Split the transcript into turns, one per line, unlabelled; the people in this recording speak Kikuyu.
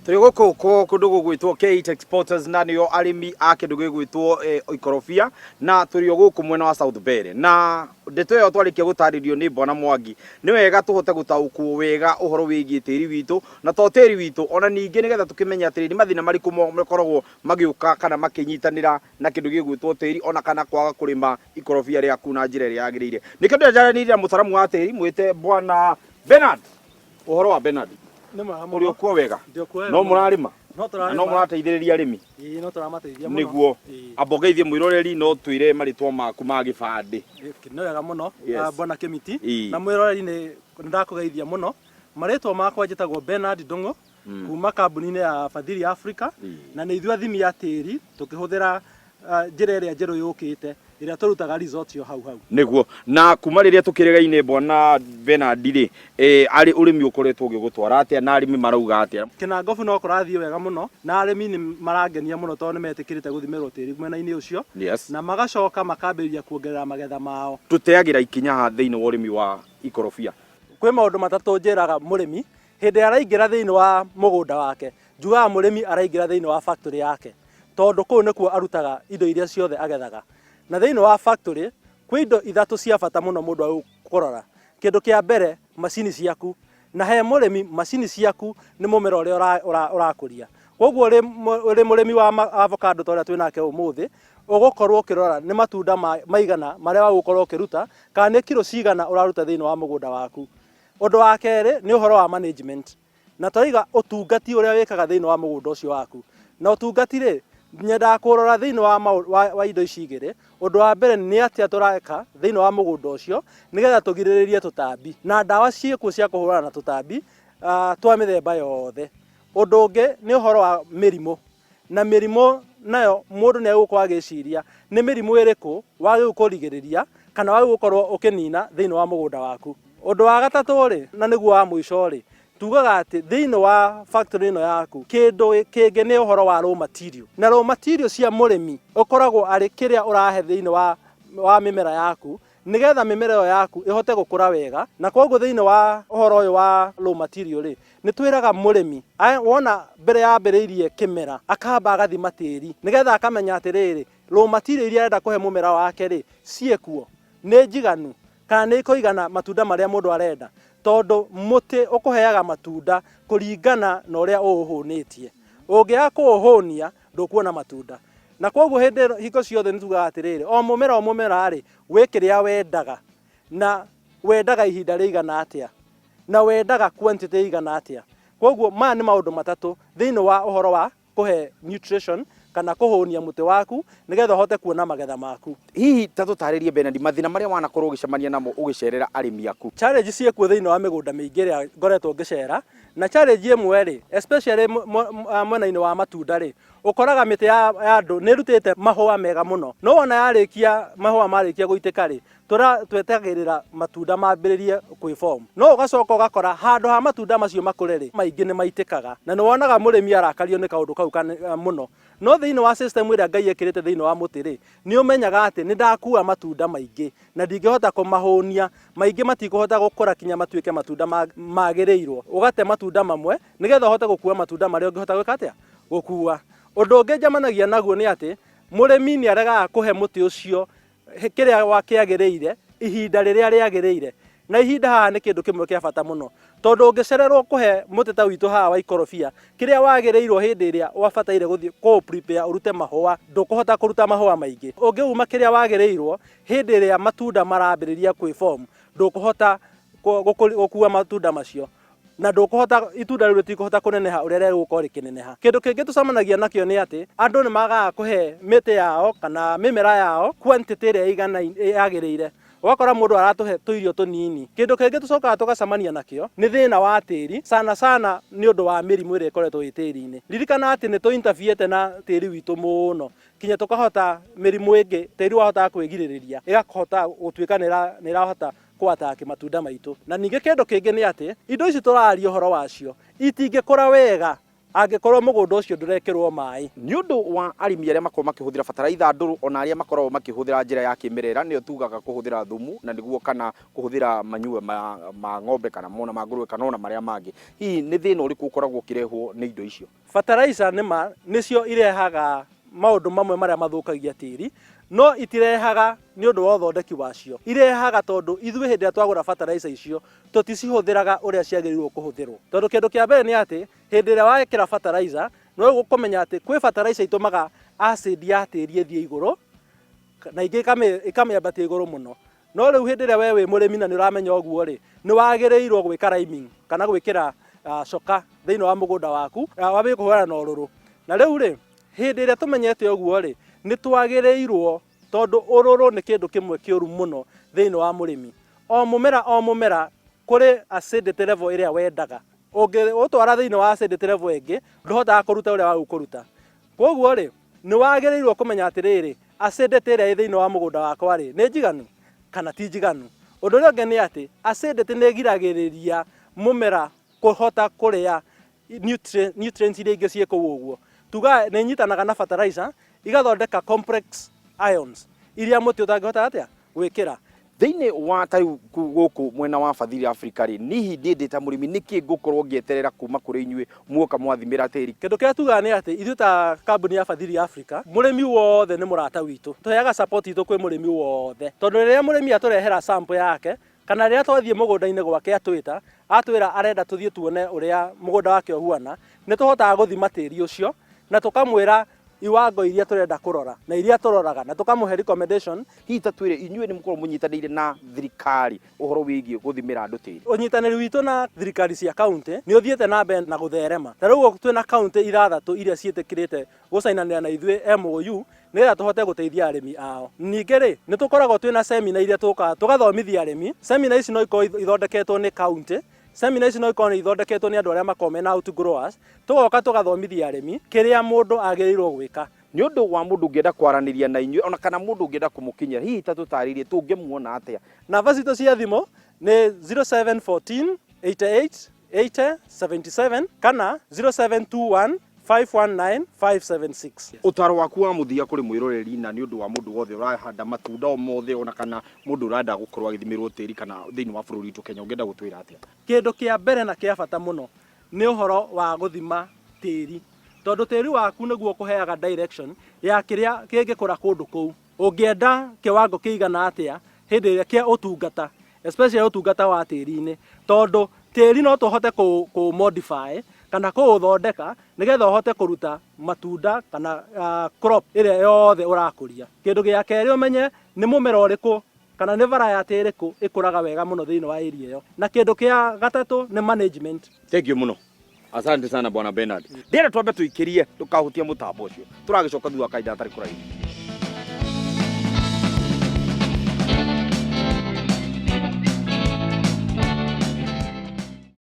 Tũrĩ gũkũ kũndũ gũgwĩtwo K8 Exporters na nĩo arĩmi a kĩndũ gĩgwĩtwo ikorobia na tũrĩ o gũkũ mwena wa South Mbere. Na ndeto ĩyo twarĩkia gũtarĩrio nĩ Bwana Mwangi, nĩ wega tũhote gũtaũkwo wega ũhoro wĩgiĩ tĩri witũ, na to tĩri witũ, ona ningĩ nĩgetha tũkĩmenye atĩrĩrĩ, nĩ mathĩna marĩkũ makoragwo magĩũka kana makĩnyitanĩra na kĩndũ gĩgwĩtwo tĩri ona kana kwaga kũrĩma ikorobia rĩaku na njĩra ĩrĩa yagĩrĩire. Nĩkĩo ndĩranĩire na mũtaramu wa tĩri mwĩte Bwana Bernard. Ũhoro wa Bernard?
Nĩ mwega mũno.
Ũrĩ okuo wega?
Ndĩ okuo wega
No
mũno.
mũrarĩma?
No
Na no
tũrarĩma.
mũrateithĩrĩria arĩmi?
Ĩĩ no tũramateithia mũno.
Nĩguo.
Ĩĩ.
Amba ũgeithie mwĩroreri no twĩre marĩtwa maku ma gĩbandĩ.
Nĩ wega mũno.
Yes.
Ah, Bwana Kĩmiti.
Ĩĩ.
Na mwĩroreri nĩ ndakũgeithia mũno. Marĩtwa makwa njĩtagwo Bernard Ndung'u kuma kambuni-inĩ ya Fadhili Africa
Ĩĩ.
na nĩ ithuĩ athimi a tĩri tũkĩhũthĩra njĩra ĩrĩa njerũ yũkĩte ĩrĩa tũrutaga result yo hau hau.
Nĩguo. Na kuma rĩrĩa tũkĩrĩgaine Bwana Bernard rĩ, arĩ ũrĩmi ũkoretwo ũgĩgũtwara atĩa na arĩmi marauga atĩa?
Kĩnangobu no kũrathiĩ wega mũno na arĩmi nĩ marangenia mũno tondũ nĩ metĩkĩrĩte gũthimĩrwo tĩri mwena-inĩ ũcio na magacoka makambĩrĩria kuongerera magetha mao.
Tũteagĩra ikinya ha thĩinĩ wa ũrĩmi wa ikorobia?
Kwĩ maũndũ matatũ njĩraga mũrĩmi hĩndĩ ĩrĩa araingĩra thĩinĩ wa mũgũnda wake. Njugaga mũrĩmi araingĩra thĩinĩ wa factory yake tondũ kũu nĩkuo arutaga indo iria ciothe agethaga. Na thĩinĩ wa factory kwĩ indo ithatũ cia bata mũno mũndũ agĩrĩirwo kũrora. Kĩndũ kĩa mbere macini ciaku, na he mũrĩmi macini ciaku nĩ mũmera ũrĩa ũrakũria. Koguo ũrĩ mũrĩmi wa avocado ta ũrĩa twĩ nake ũmũthĩ, ũgũkorwo ũkĩrora nĩ matunda maigana marĩa wagũkorwo ũkĩruta, kana nĩ kiro cigana ũraruta thĩinĩ wa mũgũnda waku. Ũndũ wa kerĩ nĩ ũhoro wa management. Na tũraiga ũtungati ũrĩa wĩkaga thĩinĩ wa mũgũnda ũcio waku. Na ũtungati rĩ, nyendaga kũrora thĩinĩ wa, wa, wa indo ici igĩrĩ. Ũndũ wa mbere nĩ atĩa tũreka thĩinĩ wa mũgũnda ũcio nĩgetha tũgirĩrĩrie tũtambi. Na ndawa ciĩkuo cia kũhũrana na tũtambi twa mĩthemba yothe. Ũndũ ũngĩ nĩ ũhoro wa mĩrimũ. Na mĩrimũ nayo mũndũ nĩ agũkorwo agĩciria nĩ mĩrimũ ĩrĩkũ wagĩrĩirwo kũrigĩrĩria kana wagĩrĩirwo gũkorwo ũkĩnina thĩinĩ wa mũgũnda waku. Ũndũ wa gatatũ rĩ, na nĩguo wa mũico rĩ, tugaga atĩ thĩinĩ wa factory ĩno yaku kĩndũ kĩngĩ nĩ ũhoro wa raw material. Na raw material cia mũrĩmi ũkoragwo arĩ kĩrĩa ũrahe thĩinĩ wa, wa mĩmera yaku nĩgetha mĩmera ĩyo yaku ĩhote gũkũra wega. Na koguo thĩinĩ wa ũhoro ũyũ wa raw material rĩ, nĩ twĩraga mũrĩmi wona mbere yambĩrĩirie kĩmera akamba agathima tĩri nĩgetha akamenya atĩrĩrĩ, raw material iria arenda kũhe mũmera wake rĩ, ciĩkuo, nĩ njiganu kana nĩ ikũigana matunda marĩa mũndũ arenda, tondũ mũtĩ ũkũheaga matunda kũringana na ũrĩa ũũhũnĩtie. Ũngĩaga kũũhũnia ndũkuona matunda. Na koguo hĩndĩ hingo ciothe nĩ tugaga atĩrĩrĩ, o mũmera o mũmera rĩ, wĩ kĩrĩa wendaga, na wendaga ihinda rĩigana atĩa, na wendaga quantity ĩigana atĩa. Koguo maya nĩ maũndũ matatũ thĩinĩ wa ũhoro wa kũhe nutrition kana kũhũnia mũtĩ waku nĩgetha ũhote kuona magetha maku.
Hihi ta tũtarĩrie Bernard, mathĩna marĩa wanakorwo ũgĩcemania namo ũgĩcerera arĩmi aku?
Challenge ciĩkuo thĩinĩ wa mĩgũnda mĩingĩ ĩrĩa ngoretwo ngĩcera, na challenge ĩmwe rĩ, especially mwena-inĩ wa matunda rĩ, ũkoraga mĩtĩ ya andũ nĩ ĩrutĩte mahũa mega mũno, no wona yarĩkia mahũa marĩkia gũitĩka rĩ, twetagĩrĩra matunda mambĩrĩrie kwĩ form. No ũgacoka ũgakora handũ ha matunda macio makũre rĩ, maingĩ nĩ maitĩkaga, na nĩ wonaga mũrĩmi arakario nĩ kaũndũ kau mũno. No thĩinĩ wa system ĩrĩa Ngai ekĩrĩte thĩinĩ wa mũtĩ rĩ, nĩ ũmenyaga atĩ nĩ ndakua matunda maingĩ na ndingĩhota kũmahũnia, maingĩ matikũhota gũkũra kinya matuĩke matunda magĩrĩirwo. Ũgate matunda mamwe nĩgetha ũhote gũkua matunda marĩa ũngĩhota gwĩka atĩa? Gũkua. Ũndũ ũngĩ njemanagia naguo nĩ atĩ mũrĩmi nĩ aregaga kũhe mũtĩ ũcio kĩrĩa kĩagĩrĩire ihinda rĩrĩa rĩagĩrĩire. Na ihinda haha nĩ kĩndũ kĩmwe kĩa bata mũno, tondũ ũngĩcererwo kũhe mũtĩ ta witũ haha wa ikorobia kĩrĩa wagĩrĩirwo hĩndĩ ĩrĩa wabataire gũthiĩ kũ prepare ũrute mahũa, ndũkũhota kũruta mahũa maingĩ. Ũngĩuma kĩrĩa wagĩrĩirwo hĩndĩ ĩrĩa matunda marambĩrĩria kwĩ form, ndũkũhota gũkua matunda macio. Na ndũkũhota, itunda rĩu rĩtikũhota kũneneha ũrĩa rĩgũkorwo rĩkĩneneha. Kĩndũ kĩngĩ tũcemanagia nakĩo nĩ atĩ, andũ nĩ magaga kũhe mĩtĩ yao kana mĩmera yao quantity ĩrĩa yagĩrĩire. Ũgakora mũndũ aratũhe tũirio tũnini. Kĩndũ kĩngĩ tũcokaga tũgacemania nakĩo nĩ thĩna wa tĩri, sana sana nĩ ũndũ wa mĩrimũ ĩrĩa ĩkoretwo ĩ tĩri-inĩ. Ririkana atĩ nĩ tũ interfere na tĩri witũ mũno, kinya tũkahota mĩrimũ ĩngĩ tĩri wahotaga kwĩgirĩrĩria ĩgakũhota gũtuĩka nĩ ĩrahota kũ attack matunda maitũ. Na ningĩ kĩndũ kĩngĩ nĩ atĩ, indo ici tũraria ũhoro wacio itingĩkũra wega Angĩkorwo mũgũnda ũcio ndũrekĩrwo maĩ.
Nĩ ũndũ wa arĩmi arĩa makoragwo makĩhũthĩra bataraitha ndũrũ ona arĩa makoragwo makĩhũthĩra njĩra ya kĩmerera nĩyo tugaga kũhũthĩra thumu na nĩguo kana kũhũthĩra manyua ma, ma ng'ombe kana mona ma ngũrũwe kana ona marĩa mangĩ. Hihi nĩ thĩna ũrĩkũ ũkoragwo ũkĩrehwo nĩ indo icio?
Fertilizer nĩ ma nĩcio irehaga maũndũ mamwe marĩa mathũkagia tĩri, no itirehaga nĩ ũndũ wa ũthondeki wacio. Irehaga tondũ ithuĩ hĩndĩ ĩrĩa twagũra fertilizer icio tũticihũthĩraga ũrĩa ciagĩrĩirwo kũhũthĩrwo. Tondũ kĩndũ kĩa mbere nĩ atĩ hĩndĩ ĩrĩa wekĩra fertilizer nĩ ũkũmenya atĩ kwĩ fertilizer itũmaga acid ya tĩri ĩthiĩ igũrũ na ingĩ ikamĩambatia igũrũ mũno. No rĩu hĩndĩ ĩrĩa we wĩ mũrĩmi na nĩ ũramenya ũguo rĩ, nĩ wagĩrĩirwo gwĩka liming kana gwĩkĩra coka thĩinĩ wa mũgũnda waku wambie kũhũrana na ũrũrũ. Na rĩu rĩ, hĩndĩ ĩrĩa tũmenyete ũguo rĩ, nĩ twagĩrĩirwo tondũ ũrũrũ nĩ kĩndũ kĩmwe kĩũru mũno thĩinĩ wa mũrĩmi. O mũmera o mũmera kũrĩ acidity level ĩrĩa wendaga. Ũngĩũtwara thĩinĩ wa acidity level ĩngĩ, ndũhotaga kũruta ũrĩa wagĩrĩirwo kũruta. Kwoguo rĩ, nĩ wagĩrĩirwo kũmenya atĩrĩrĩ, acidity ĩrĩa ĩ thĩinĩ wa mũgũnda wakwa rĩ, nĩ njiganu kana ti njiganu. Ũndũ ũrĩa ũngĩ nĩ atĩ, acidity nĩ ĩgiragĩrĩria mũmera kũhota kũrĩa nutrients iria ingĩ ciĩ kũu ũguo. Tugaga nĩ ĩnyitanaga na fertilizer, igathondeka complex ions iria mũtĩ ũtangĩhota atĩa gwĩkĩra.
Thĩinĩ wa ta rĩu gũkũ mwena wa Fadhili Africa rĩ, nihi niĩ ndĩ ta mũrĩmi nĩkĩ ngũkorwo ngĩeterera kuma kũrĩ inyuĩ muoka mwathimĩra tĩri?
Kĩndũ kĩrĩa tugaga nĩ atĩ ithuĩ ta kambuni ya Fadhili Africa, mũrĩmi wothe nĩ mũrata witũ. Tũheaga support itũ kwĩ mũrĩmi wothe, tondũ rĩrĩa mũrĩmi atũrehera sample yake, kana rĩrĩa twathiĩ mũgũnda-inĩ gwake atwĩta, atwĩra arenda tũthiĩ tuone ũrĩa mũgũnda wake ũhuana, nĩ tũhotaga gũthima tĩri ũcio na tũkamwĩra iwango iria tũrenda kũrora na iria tũroraga na tũkamũhe recommendation.
Hihi ta twĩre inyuĩ nĩ mũkoragwo mũnyitanĩire na thirikari ũhoro wĩgiĩ gũthimĩra andũ tĩri?
Ũnyitanĩri witũ na thirikari cia kaunti nĩ ũthiĩte na mbere na gũtherema. Ta rĩu twĩna kaunti ithathatũ iria ciĩtĩkĩrĩte gũcainanĩra na ithuĩ MOU nĩgetha tũhote gũteithia arĩmi ao. Ningĩ rĩ, nĩ tũkoragwo twĩna semina iria tũkaga tũgathomithia arĩmi. Semina ici no ikorwo ithondeketwo nĩ kaunti, semina ici no ikorwo nĩ ithondeketwo nĩ andũ arĩa makoragwo mena outgrowers, tũgoka tũgathomithia arĩmi kĩrĩa mũndũ agĩrĩirwo gwĩka.
Nĩ ũndũ wa mũndũ ũngĩenda kwaranĩria na inyuĩ ona kana mũndũ ũngĩenda kũmũkinyĩra, hihi ta tũtarĩrie tũngĩmuona atĩa?
Namba citũ cia thimũ nĩ 0714 88 80 77 kana 0721 519 576.
Ũtaro waku wa mũthia kũrĩ mwĩroreri na nĩ ũndũ wa mũndũ wothe ũrahanda matunda o mothe ona kana mũndũ ũrenda gũkorwo agĩthimĩrwo tĩri kana thĩinĩ wa bũrũri witũ Kenya, ũngĩenda gũtwĩra atĩa?
Kĩndũ kĩa mbere na kĩa bata mũno nĩ ũhoro wa gũthima tĩri, tondũ tĩri waku nĩguo ũkũheaga direction ya kĩrĩa kĩngĩkũra kũndũ kũu. Ũngĩenda kĩwango kĩigana atĩa hĩndĩ ĩrĩa kĩa ũtungata, especially ũtungata wa tĩri-inĩ, tondũ tĩri no tũhote kũ modify kana kũũthondeka nĩgetha ũhote kũruta matunda kana crop ĩrĩa yothe ũrakũria. Kĩndũ gĩa kerĩ ũmenye nĩ mũmera ũrĩkũ kana nĩ variety ĩrĩkũ ĩkũraga wega mũno thĩinĩ wa area ĩyo. Na kĩndũ kĩa gatatũ nĩ management.
Thank you mũno. Asante sana Bwana Bernard. Ndĩrenda twambe tũikĩrie ndũkahutie mũtambo ũcio. Tũragĩcoka thutha wa kahinda gatarĩ kũraihu.